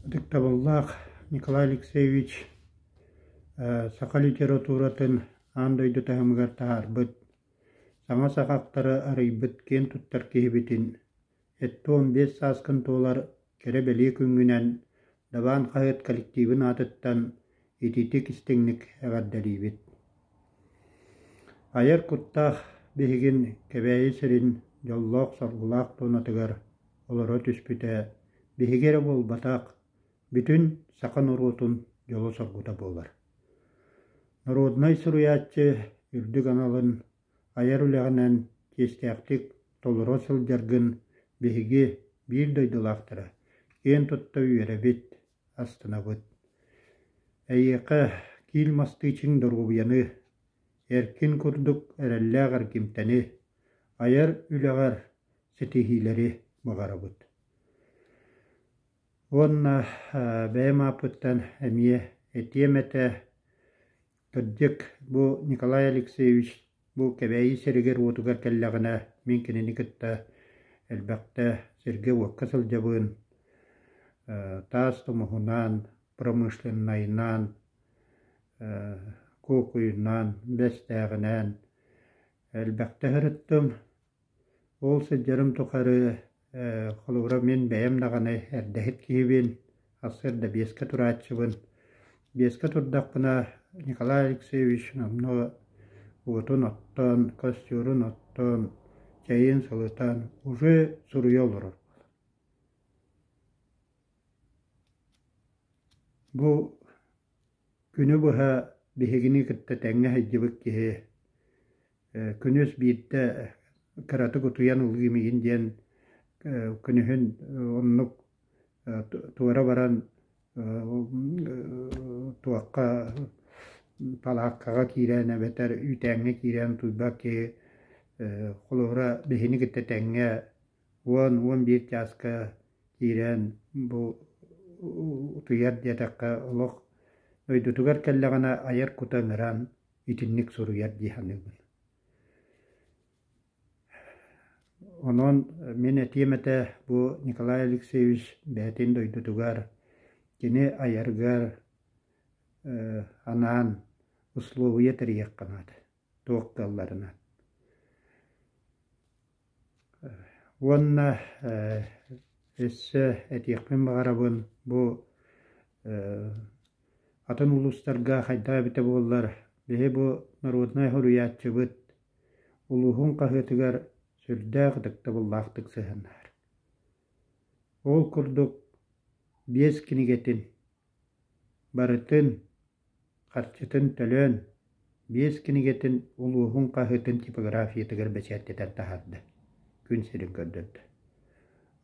Ытыктабыллаах Николай Алексеевич саха литературатын аан дойду таһымыгар таһаарбыт, саҥа саҕахтары арыйбыт киэн туттар киһибитин 75 сааскын туолар кэрэ-бэлиэ күҥҥүнэн Дабаан хаһыат коллективын аатыттан итиитик истиҥник эҕэрдэлиибит. Айар куттаах биһигин Кэбээйи сирин дьоллоох-соргулаах туонатыгар олоро түспүтэ биһиги эрэ буолбатах, бүтүн саха норуотун дьоло-соргута буолар. Норуодунай суруйааччы үрдүк аналын айар үлэҕинэн чиэстээхтик толоро сылдьаргын биһиги биир дойдулаахтара киэн тутта үөрэбит, астынабыт. Эйиэхэ киил мастыы чиҥ доруобуйаны, эркин курдук эрэллээх эргимтэни, айар үлэҕэр ситиһиилэри баҕарабыт. Уонна бэйэм ааппыттан эмиэ этиэм этэ, кырдьык, бу Николай Алексеевич бу Кэбээйи сиригэр-уотугар кэллэҕинэ, мин кинини кытта элбэхтэ сиргэ-уокка сылдьабын, таас тумуһунан, промышленнайынан, Куокуйунан, Бэстээҕинэн элбэхтэ сырыттым. Ол сылдьарым тухары холобура мин бэйэм даҕаны эрдэһит киһибин, сарсыарда биэскэ турааччыбын. Биэскэ турдахпына Николай Алексеевич номнуо уотун оттон, костюрун оттон, чэйин сылытан уже суруйа олорор. Бу күнү быһа биһигини кытта тэҥҥэ сылдьыбыт киһи күнүс биирдэ кыратык утуйан ылыым игин диэн күнүһүн оннук туора баран туохха палааккаҕа киирэн эбэтэр үүтээҥҥэ киирэн утуйбат киһи холобура биһини кытта тэҥҥэ 10-11 чааска киирэн бу утуйар диэтэххэ олох дойдутугар кэллэҕинэ айар кута ыҥыран итинник суруйар дии саныыбын. Онон мин этиэм этэ бу Николай Алексеевич бэйэтин дойдутугар кини айарыгар анаан услуобуйа тэрийиэххэ наада туох кыалларынан. Уонна өссө этиэхпин баҕарабын бу атын улуустарга хайдах эбитэ буоллар биһи бу норуодунай суруйааччыбыт улууһун хаһыатыгар сүрдээх ытыктабыллаахтык сыһыаннаһар. Ол курдук биэс кинигэтин барытын Харчытын төлөөн, биэс кинигэтин улууһун хаһыатын типографиятыгар бэчээттэтэн таһаарда, күн сирин көрдөрдө.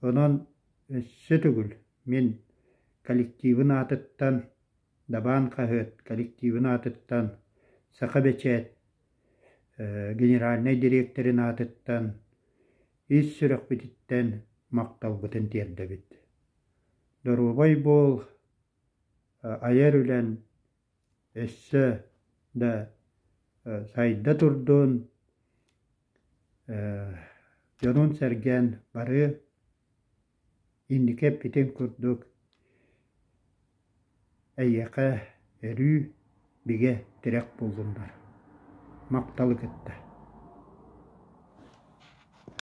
Онон өссө төгүл мин коллективын аатыттан, Дабаан хаһыат коллективын аатыттан, Сахабэчээт генеральнай дириэктэрин аатыттан ис сүрэхпититтэн махталбытын тиэрдэбит. Доруобай буол, айар үлэн өссө да сайда турдун, дьонун-сэргэн бары инники эппитин курдук эйиэхэ өрүү бигэ тирэх буоллуннар. Махталы кытта.